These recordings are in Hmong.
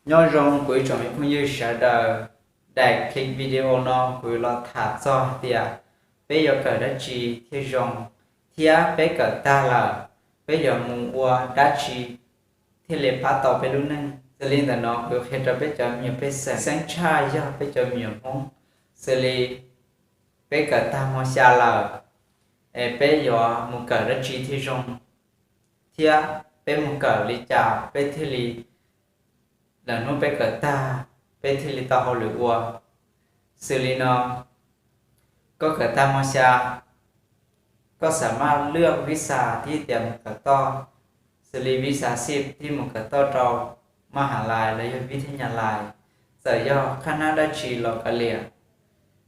Nyob zoo kuv ib tsoom phooj ywg sawv daws, daim clip video no kuv yuav los tham txog hais tias peb yuav kawm dab tsi thiaj zoo, thiab peb kawm tag lawm peb yuav mus ua dab tsi thiaj li pab tau peb lub neej. Xws li ntawm no kuv yuav qhia rau peb cov me nyuam pej xeem, xeeb tshaj yog peb cov me nyuam Hmoob, xws li peb kawm tag mos xya lawm, es peb yuav mus kawm dab tsi thiaj zoo, thiab peb mus kawm li cas peb thiaj li, lwm hnub peb kawm tag, peb thiaj li tau hauj lwm ua. Xws li no, koj kawm tag mos xya, koj xam maj lwaj vib xa thiab tias mus kawm toj, xws li vib xa xij thiab mus kawm toj rau maj has lais los yog vib theb nyas lais, txawm yog qhab nab dab tsi los kav liam,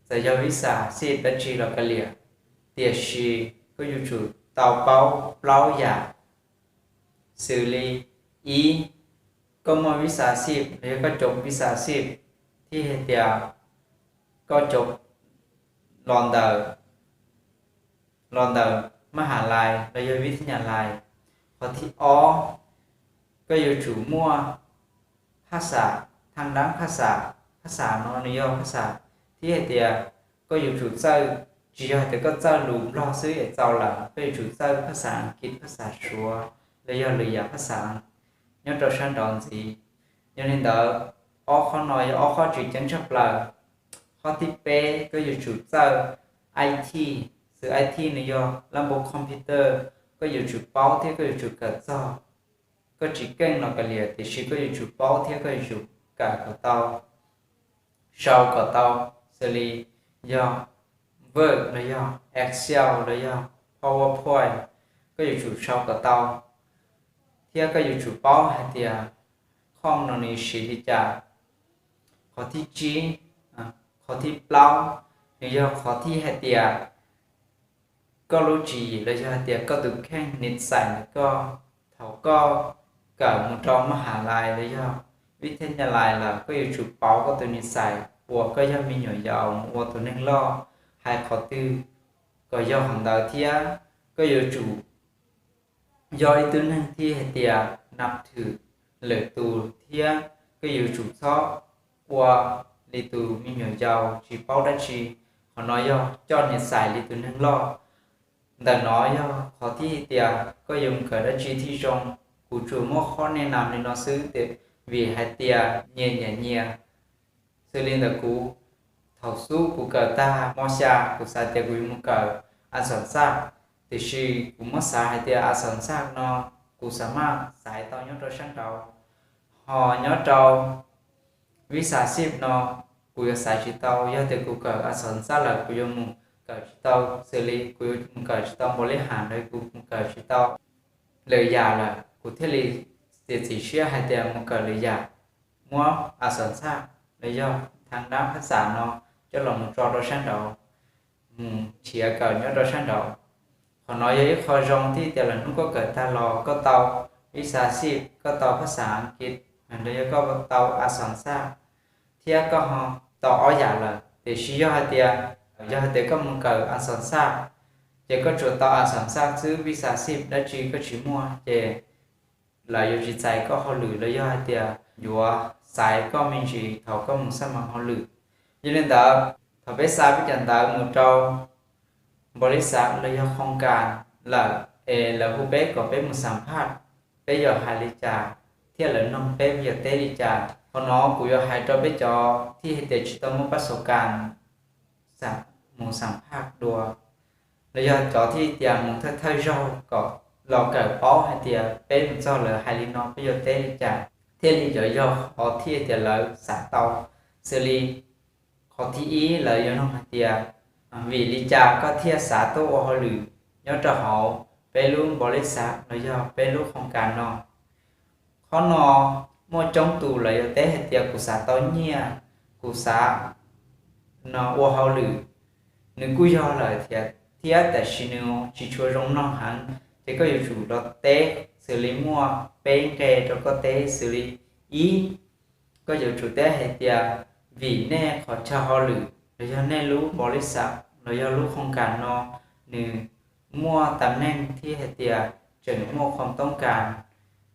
txawm yog vib xa xij dab tsi los kav liam, tiam sis koj yuav tsum tau paub plaub yam, xws li ib, koj muaj vib xa xij los yog koj cov vib xa xij thiab hais tias koj cov los ntawm, los ntawm maj has lais los yog vib theb nyas lais. Qhov thib ob, koj yuav tsum muaj phaj xas, thaj dab phaj xas. Phaj xas no nws yog phaj xas thiab hais tias koj yuav tsum txawj, tsis yog hais tias koj txawj lus Nplog xwb es txaus lawm, koj yuav tsum txawj phaj xas Askiv, phaj xas Suav los yog lwm yam phaj xas nyob rau sab nraud ntxiv. Yog li ntawd, ob qhov no yog ob qhov tseem ceeb tshaj plaws. Qhov thib peb, koj yuav tsum txawj I T, xws I T nws yog lab npau computer, koj yuav tsum paub thiab koj yuav tsum kawm txog. Koj tsis keej los kav liam, tiam sis koj yuav tsum paub thiab koj yuav tsum kawm kom tau, sau kom tau, xws li yog Word los yog Excel los yog PowerPoint, koj yuav tsum sau kom tau, thiab koj yuav tsum paub hais tias khoom no nws siv li cas. Qhov thib tsib, qhov thib plaub, nws yog qhov thib hais tias koj lub tswv yim los yog hais tias koj tus kheej, nis xais ntawm koj. Thaum koj kawm mus rau maj has lais los yog vib theb nyas lais lawm, koj yuav tsum pauv koj tus nis xais uas koj yog me nyuam yaus mus ua tus neeg loj, hais qhov twg kom yog qhov ntawd thiab koj yuav tsum yog ib tug neeg thiaj hais tias nab thwm lwm tus thiab koj yuav tsum txhob ua li tus me nyuam yaus tsis paub dab tsi. Qhov no yog coj nis xais li tus neeg loj. Ntawm no yog qhov thib hais tias koj yuav mus kawm dab tsi thiaj zoo. Kuv tsuas muab qhob nej nam li no xwb vim hais tias nyias nyiam nyias. Xws li ntawm kuv, thaum xub kuv kawm tag mos xya kuv xav tias kuv yuav mus kawm a xom xaj, tiam sis kuv muab xav hais tias a xom xaj no kuv xam maj xaiv tau nyob rau sab nraud, ho nyob rau vib xa xij no kuv yuav xaiv tsis tau. Yog tias kuv kawm a xom xaj lawm kuv yuav mus kawm tsis tau, xws li kuv yuav mus kawm tsis tau npaum li has ntawd, kuv mus kawm tsis tau lwm yam lawm, kuv thiaj li txiav txim siab hais tias mus kawm lwm yam, muab a xom xaj los yog thaj dab phab xam no coj los mus tso rau sab nraud, mus nrhiav kawm nyob rau sab nraud. Qhov no yog ib qho zoo thiab tias lwm hnub koj kawm tag los koj tau vib xa xij, koj tau phab xam Askiv, los yog koj tau a xom xaj, thiab koj ho tau ob yam lawm. Tiam sis yog hais tias, yog hais tias koj mus kawm a xom xaj, ces koj tsuas tau a xom xaj xwb, vib xa xij dab tsi koj tsis muaj, ces lawv yuav tsis txais koj hauj lwm los yog hais tias yuav xaiv koj me ntsis thaum koj mus xab mas hauj lwm. Yog li ntawd, thaum peb xa peb cov ntawv mus rau npaum li xav los yog khoos kas lawm, es lawv hu peb kom peb mus xam phaj, peb yuav hais li cas thiab lawv noog peb yuav teb li cas? Qhov no kuv yuav hais rau peb cov thiaj hais tias tsis tau muaj pab xaus kas mus xam phaj dua, los yog cov thiaj tias mus thawj thawj zaug kom los kawm paub hais tias peb mus txog lawv hais li no peb yuav teb li cas, thiaj li cov yog qhov thiaj tias lawv xav tau. Xws li qhov thib ib, lawv yuav noog hais tias vim li cas koj thiaj xav tuaj ua hauj lwm nyob rau hauv peb lub npaum li xav los yog peb lub khoos kas no? Qhov no muaj coob tus lawv yuav teb hais tias kuv xav tau nyiaj, kuv xav no ua hauj lwm. Nws kuj yog lawm thiab, thiab tiam sis nws tsis tshua zoo mloog heev, ces koj yuav tsum los teb xws li muaj peb nqe rau koj teb. Xws li ib, koj yuav tsum teb hais tias vim nej qhov chaw hauj lwm los yog nej lub npaum li xav los yog lub khoos kas no nws muaj tam neej thiab hais tias tseem muaj khoom toob kas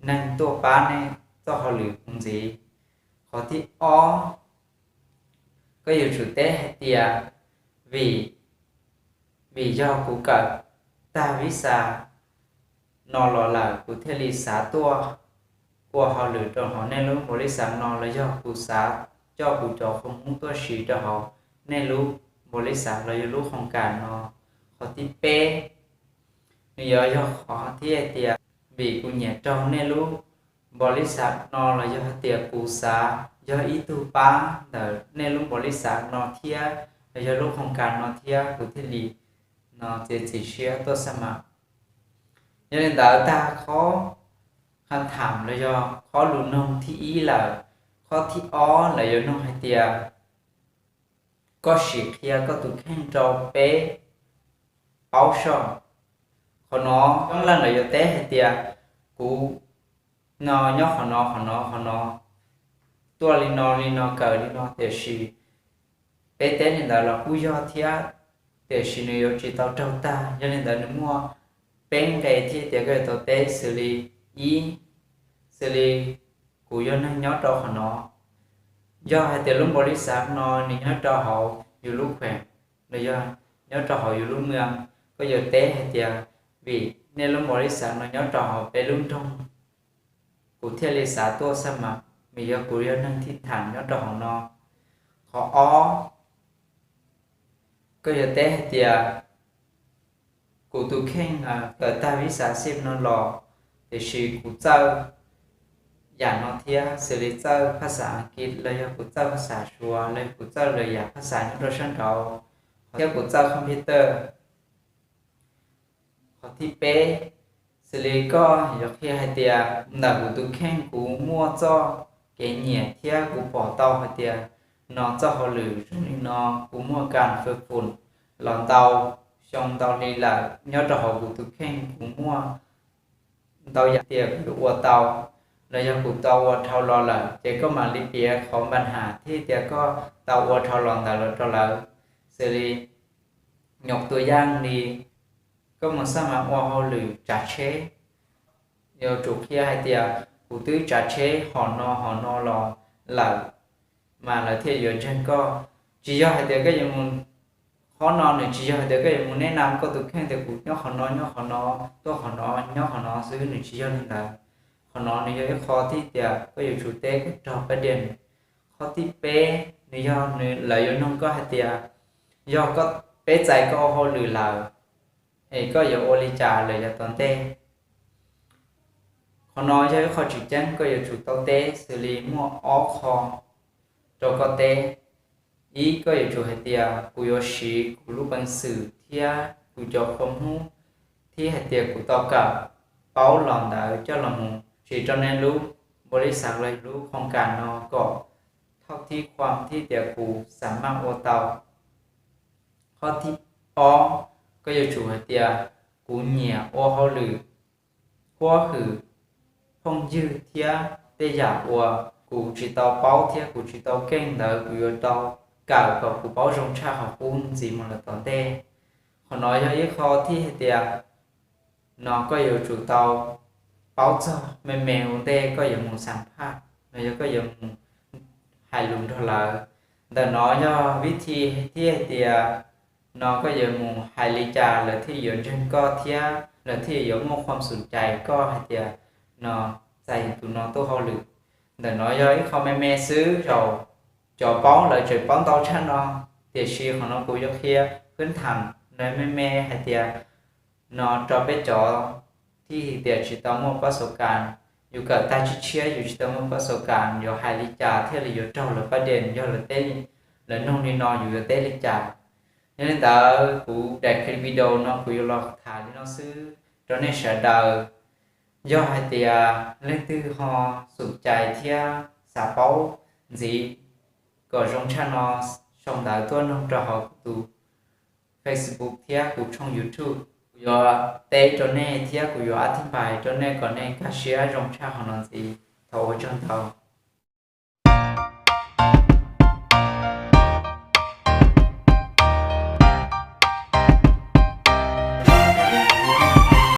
neeg tuaj pab nej txoj hauj lwm mus ntxiv. Qhov thib ob, koj yuav tsum teb hais tias, vim, vim yog kuv kawm tag vib xas no los lawm kuv thiaj li xav tuaj ua hauj lwm rau hauv nej lub npaum li xas no, los yog kuv xav coj kuv cov qhov hmoob tuaj siv rau hauv nej lub npaum li xas los yog lub khoos kas no. Qhov thib peb, nws yuav yog qhov thiab hais tias, vim kuv nyiam raug nej lub npaum li xas no los yog hais tias kuv xav yog ib tug pab ntawm nej lub npaum li xas no thiab los yog lub khoos kas no thiab kuv thiaj li no txiav txim siab tuaj xab mas. Yog li ntawd tag qhob qha tham los yog qhob lus noog thib ib lawm, qhob thib ob lawv yuav noog hais tias, koj sim qhia koj tus kheej rau peb paub soj. Qhov no coob leej lawv yuav teb hais tias, kuv no nyob qhov no qhov no qhov no, tuaj li no li no kawm li no, tiam sis peb teb li ntawd los kuj yog thiab, tiam sis nws yuav tsis tau raug tag. Yog li ntawd nws muaj peb nqe thiab tias koj yuav tau teb xws li, ib, xws li kuv yog neeg nyob rau qhov no, yog hais tias lub npaum li xas no nws nyob rau hauv yus lub khuees los yog nyob rau hauv yus lub mws, koj yuav teb hais tias, vim nej lub npaum li xas no nyob rau hauv peb lub nroog, kuv thiaj li xav tuaj xab mas, vim yog kuv yog neeg thib tham nyob rau hauv no. Qhov ob, koj yuav teb hais tias, kuv tus kheej kawm tag vib xas xij no los, tiam sis kuv txawj yam no thiab, xws li txawj phaj xas Askiv los yog kuv txawj phaj xas Suav los yog kuv txawj lwm yam phaj xas nyob rau sab nraud, thiab kuv txawj computer. Qhov thib peb, xws li koj yuav qhia hais tias ntawm kuv tus kheej kuv muaj txoj kev nyiam thiab kuv pom tau hais tias no txoj hauj lwm zoo li no, kuv muaj kas fwm fum los ntau xyoo ntau hli lawm, nyob rau hauv kuv tus kheej kuv muaj ntau yam tias kuv yuav ua tau, los yog kuv tau ua dhau los lawm, ces koj mam li piav qhov npa nham thiab tias koj tau ua dhau los ntawd los rau lawv. Xws li nyuam tus yaj li koj mus xab mas ua hauj lwm tsav tsheb, yuav tsum qhia hais tias kuv twb tsav tsheb hom no hom no los lawm, mas lawv thiaj yuav ntseeg koj. Tsis yog hais tias koj yuav mus, qhov no nws tsis yog hais tias koj yuav mus neb nam koj tus kheej tias kuv nyob qhov no nyob qhov no, tuaj qhov no nyob qhov no xwb, nws tsis yog li ntawd. Qhov no nws yog ib qho thiab tias koj yuav tsum teb koj rog pab dees. Qhov thib peb, nws yog nws lawv yuav noog koj hais tias, yog koj, peb txais koj ua hauj lwm lawm, es koj yuav ua li cas lawm yav tom ntej? Qhov no yog ib qho tseem ceeb koj yuav tsum tau teb, xws li muaj ob qho rau koj teb. Ib, koj yuav tsum hais tias kuv yuav siv kuv lub peev xwm thiab kuv cov qhov hmub, thiab hais tias kuv tau kawm paub los ntawd coj los mus siv rau nej lub npaum li xas los lub khoos kas no kom thauj thib khuam thiab tias kuv xam maj ua tau. Qhov thib ob, koj yuav tsum hais tias kuv nyiam ua hauj lwm, huab hwm phooj ywg thiab tej yam uas kuv tsis tau paub thiab kuv tsis tau keej ntawd kuv yuav tau kawm kom kuv paub zoo tshaj qhov qub ntxiv mus lawm tom ntej. Qhov no yog ib qho thiab hais tias no koj yuav tsum tau paub txog me me ua ntej koj yuav mus xam phaj, no yog koj yuav mus hais lus nrog lawv. Ntawm no yog vib thi thiab hais tias no koj yuav mus hais li cas lawv thiaj yuav ntseeg koj thiab lawv thiaj yuav muaj khuam xum cais koj hais tias no txais tus no tuaj hauj lwm. Ntawm no yog ib qho me me xwb, zaum cov paub lawv tseem paub ntau tshaj no, tiam sis qhov no kuv yuav qhia phwb tham lawv me me hais tias no rau peb cov thiab tias tsis tau muaj pab xaus kas, yus kawm tag tshiab tshiab yus tsis tau muaj pab xaus kas yuav hais li cas thiaj li yuav raug lawv pab dees, yog lawv teb, lawv noog li no yus yuav teb li cas. Yog li ntawd kuv daim clip video no kuv yuav los tham li no xwb rau nej sawv daws. Yog hais tias leej twg ho xum cais thiab xav paub ntxiv kom zoo tshaj no, sau ntawv tuaj noog rau hauv kuv tus Facebook thiab kuv tshooj YouTube. Kuv yuav teb rau nej thiab kuv yuav a thib npais rau nej kom nej nkag siab zoo tshaj qhov no ntxiv. Thov ua tsaug ntau.